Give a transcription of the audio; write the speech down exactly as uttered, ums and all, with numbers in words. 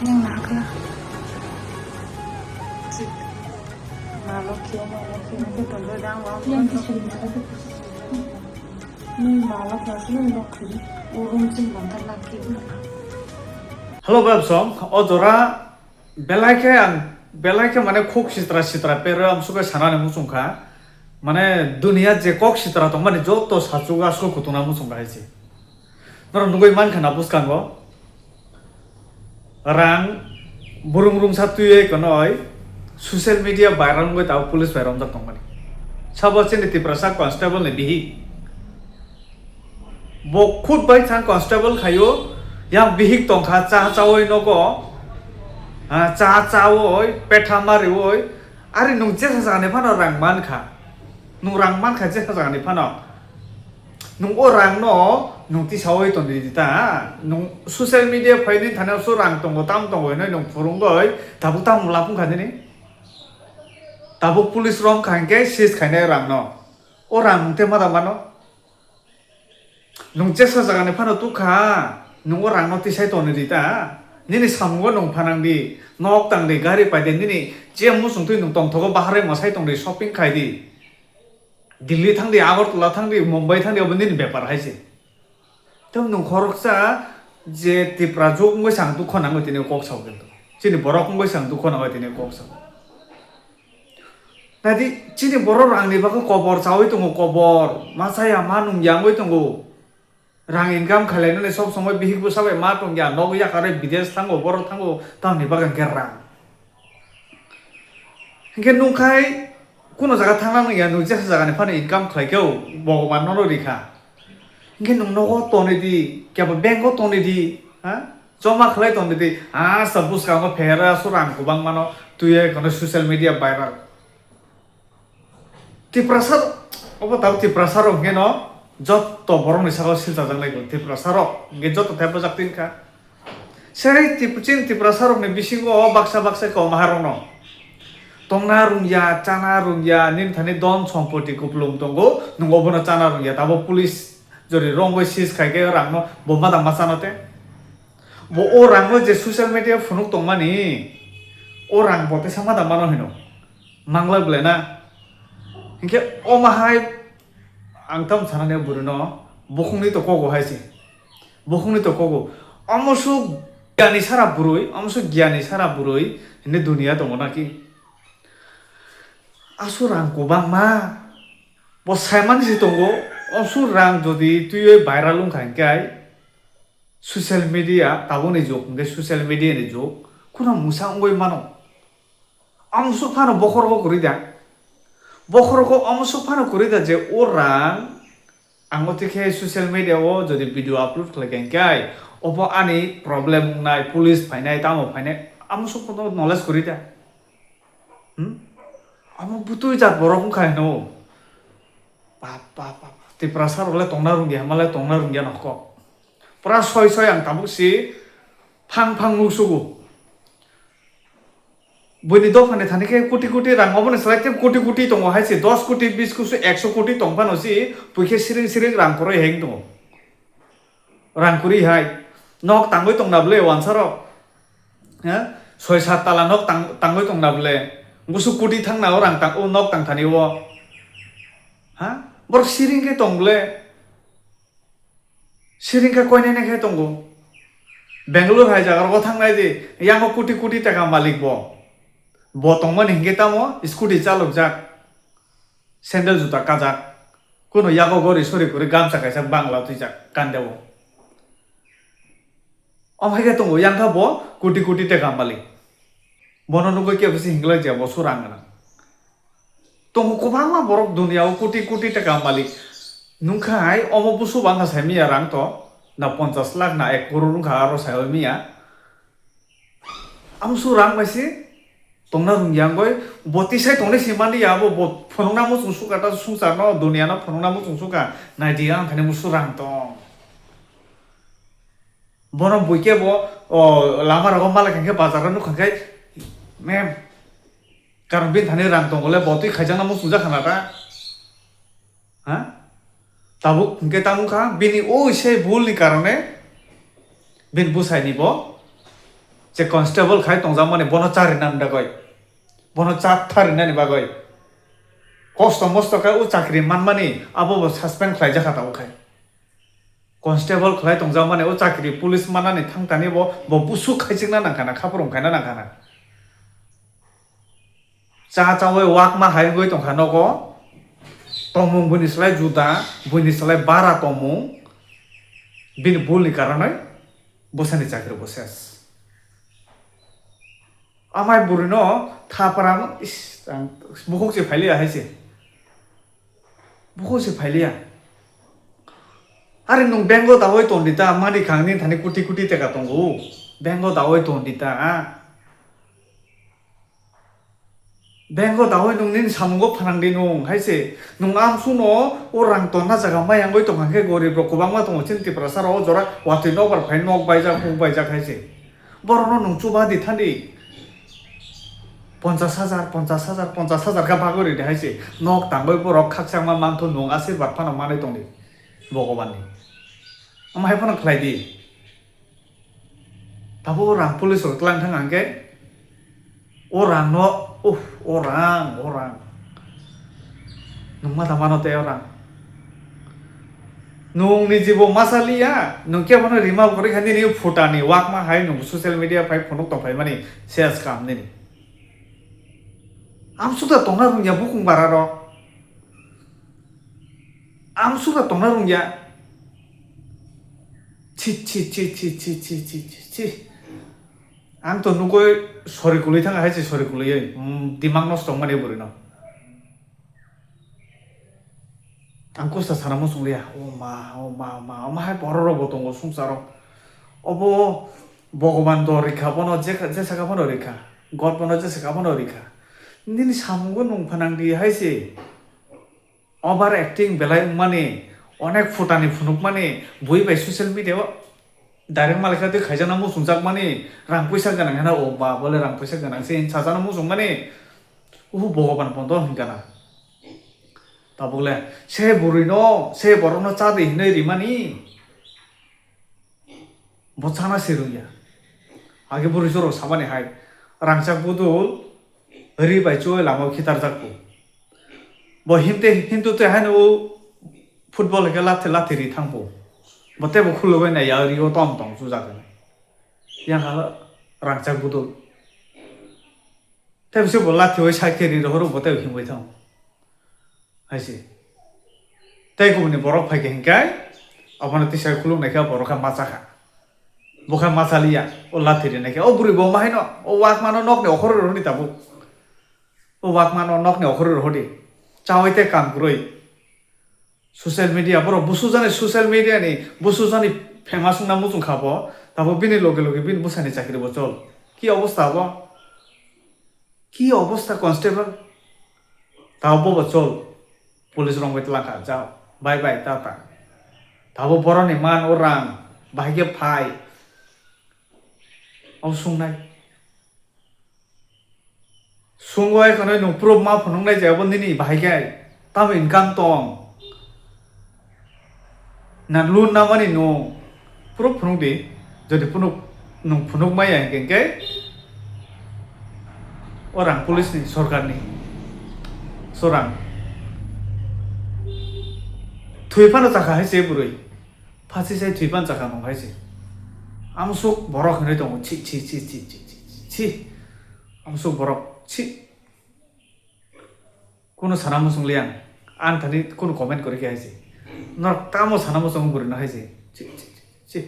Nang nakla. Chik. Malok kyo, malok kyo, kyo tongdo dang, wang, wang, wang. Ni malok na sini nok kiri. Urung ching bantar lagi. Hello, Babsong. O jora belai khe ang, belai khe mane khuk sitra sitra pero amsuka sanani muchung kha. Mane dunia je kok sitra tongmani joto sachugo aswk kutung na muchung kha hai se. Norok nugui mankha na bwskango. Rang burung rungsa twiwi konoi social media viral wngwi tabuk police bai romjak tongmani. Sabo chini Tiprasa constable ni bihik. Bo khud bai thang constable khaio, yang bihik tongkha cha chawi nogo. Ha, cha chawi petha mariwi. Ari nung jesa jagani phano rang mankha. Nung rang mankha jesa jagani phano. Nung o rang no nung tisawi tongdi ta. Nung social media phaini thani so rang tongo, tam tongo hinwi nung phurungwi tabuk tam lapung kha nini. Tabuk police rom kha hinkhe seize khainai rang no. O rang nung te ma da mano. Nung jesa jagani phano tukha, nung o rang no tisai tongdi ta. Nini samungo nung phanang di, nok tang di, gari pai di, nini je muchung twi nung tongthogo bahar bai mwsai tongdi, shopping khai di. Delhi thang di, Agartala thang di, Mumbai thang di, obo nini bepar hai se. Tei nung khoroksa je Tipra jok wngwi se ang dukho nangwi tini kok sao kintu. Chini borok wngwi se ang dukho nangwi tini kok sao. Naidi chini borok rangni bagwi kobor chawi tongo, kobor ma chaya ma nungya wngwi tongo. Rang income khlainani sob somoi bihik bwsa bai ma tongya, nogo yakarwi bidesh thango, borok thango, tamni bagwi hwnkhe rang. Hinkhe nungkhai kuno jaga thangna nungya, nung jesa jagani phano income khlaikhe o Bhagwan nono rikha. Hinkhe nung nogo tonwi di, kebo bank o tonwi di, ha? Joma khlai tonwi di, asa bwskango phera so rang kwbangmano twiwi kono social media viral. Tiprasa, obo tabuk Tiprasa rok hinkhe no joto borokni saka o silchajak lai Tiprasa rok hinkhe joto thepajak tin kha. Sei Tip-, chini Tiprasa rokni bisingo o baksa baksa kok maharokno tongna rungya, chana rungya, nini thani don sompoti kupulung tongo, nwng obono chana rungya, tabuk police jori romwi seize khai khe rangno bo ma dangma chano te? Bo o rangno je social media phunuk tongmani, o rang bo teisa ma dangmano hino? Mangla belai na? Hinkhe omo hai ang tamo sanani bwrwino bukhukni to kogo hai se. Bukhukni to kogo. Omo su giyani sara bwrwi, omo su giyani sara bwrwi hinwi duniya tongo naki? Asu rang kwbangma. Bo saimani se tongo, omo su rang jodi twiwi viral wngkha hinkhe social media, tabukni jug hinkhe social media ni jug, kheno mwsa wngwi mano. Amsuk phano bokhorogo kwrwi da. Bokhorogo amsuk phano kwrwi da je o rang ang o twi khe social media o jodi video upload khlai kha hinkhe obo ani problem wngnai, police phainai, tamo phainai, amsuk phano knowledge kwrwi da. Hmm? Amo butui jat borok wngkha hino. Bap, bap, bap. Tiprasa rok le tongna rungya, hama le tongna rungya nokho. Pura soi soi ang tabuk si phang phang nuk sugo. Buini dophani thani khe koti koti rang, obono selai tei koti koti tongo hai se, dos koti, bis koti, ekso koti tong phano si, pui khe siring siring rang kwrwi heng tongo. Rang kwrwi hai. Nok tangwi tongna bwle wansa rok. Ha? Soi sat tala nok tang-, tangwi tongna bwle. Busu koti thangna o rang tang, o nok tang thani o. Ha? Borok siring khe tong bwle. Siring khe koinene khe tongo. Bangalore hai jaga rogo thangnai di, yango koti koti taka malik bo. Bo tongmani hinkhe tamo scooty chalokjak, sandal juta kajak, kuno yago gori sori kwrwi gamsa kaisa bangla twijak kandeo. Omo hai khe tongo, yang kha bo koti koti taka malik. Bono nugwi kebo se hinglai je bo surang gwnang. Tongo kwbangma borok dunia o koti koti taka malik. Nungkha hai omo busu bangkha sai miya rang to, na ponchas lakh na ek crore wngkha aro sai miya. Amo su rang bai se tongna rung yang bai bo tisai tongnai se mani ya bo, bo phunukna muchung suka ta sungsar no dunia no phunukna muchung suka nai di ang thani musu rang tong. Bono buikhe bo, o, lama rogo malai khankhe bazar o nukha khe, mem, karon bini thani rang tongo le, bo twi khaijakna muchungjak khana ta? Ha? Tabuk hinkhe tamo kha, bini o se bul ni karone, bini bwsai ni bo, Je constable khai tongjakmani bono charinani bagwi, bono chatharinani bagwi kosto mosto khe o chakri manmani abo bo suspend khlaijak kha tabuk khai. Constable khlai tongjakmani o chakri police manani thangtani bo, bo busuk khaichikna nangkhana, khaphurung khaina nangkhana. Cha chawi wakma hai wngwi tongkha nogo. Tongmung buini slai juda, buini slai bara tongmung. Bini bulni karonwi bwsani chakri bo ses. Amai burino thapra is, ang bukhuk se phailiya hai se. Bukhuk se phailiya. Are nwng bank o dawi ton di ta, mani khang nini thani kuti kuti teka tongo. Bank o dawi ton di ta, a. Bank o dawi nwng nini samungo phanang di nwng hai se. Nwng amsukno o rang tonna jaga mai yangwi tongkha khe gorib rok kwbangma tongo chini Tiprasa rok o jora watwi nokbar phai nok baijak huk baijak hai se. Borokno nwng chuba di thani. Ponchas hajar, ponchas hajar, ponchas hajar khe bagwi ridi hai se. Nok tangwi borok khakchangma manthu nwng asirbad phano manwi tongdi Bhagwanni. Omo hai phano khlai di. Tabuk o rang police rok tlang thang hwnkhe o rang no, uff, o rang, o rang. Nwng ma tama no tei o rang. Nwng ni jibo masa liya, nwng kebo no rima bo kwrwi kha nini phutani wakma hai nwng social media phai phunuk tong phai mani ses kam nini. Amsukda tongna rwngya bukung bara rok. Amsukda tongna rwngya. Chi, chi, chi. Ang to nugwi sori kulwi thang hai se sori kulwi, mm, dimag nosto wngmani bwrwi no. Ang kusa sana muchung liya. O ma, o ma, o ma, o ma hai borok rok bo tongo swngcharo. Obo Bhagwan do rikha, bono je, je saka bono rikha. God bono je saka bono rikha. Nini samungo nung phanang di hai se. Over acting belai wngmani, onek phutani phunukmani, bui bai social media o direct malai kha twi khaijakna muchungjakmani, rang puisa gwnang heno, o ba bole rang puisa gwnang se hinwi sajana muchungmani, uhu Bhagwan pondo hinkha na. Tabuk le se bwrwi no, se borok no cha di hinwi rimani. Bo chana se rwngya. Age bwrwi jorok samani hai, rangchak budul ri bai chuwi lama o khitarjak bo. Bo himte, himtu tei haino o football khe lathi lathi ri thang bo. Bo tei bo khulugwi nai ya ri o tom tom chujak hinwi. Yang ha rangchak budul. Tei bisi bo lathi bai side khe ri rohoro bo tei himwi thango. Hai se. Tei kubuni borok phai khe hinkhe abono tisa khuluk nai khe borok khe macha kha. Bo khe macha liya, o lathi ri nai khe. O bwrwi bo ma haino, o wakma no nokni okhorwi rohordi tabuk. O wakma no nokni okhorwi rohordi. Chawi tei kam kwrwi. Social media, borok busujani social media ni busujani famous wngna muchung kha bo, tabo bini loge loge bini bwsani chakri bo chol. Ki obosta bo? Ki obosta constable? Tabo bo chol. Police rong bai tlang kha, jao. Bye bye, tata. Tabo boroni man o rang, bahai khe phai. Abo sungnai. Sungo ekhonoi nwng proof ma phunuknai je abo nini bahai khe tamo income tong? Na loan namani nwng proof phunuk di, jodi phunuk nwng phunuk maya hinkhe hinkhe o rang police ni sorkar ni so rang thwi phano chakha hai se bwrwi. Phasi sai thwi pan chakha nung hai se. Amsuk borok hinwi tongo, chi, chi, chi. Amsuk borok, chi. Kuno sana muchung liya ang. Ang thani kuno comment kori khe hai se. Norok tamo sana muchung bwrwi no hai se. Chi, chi, chi, chi.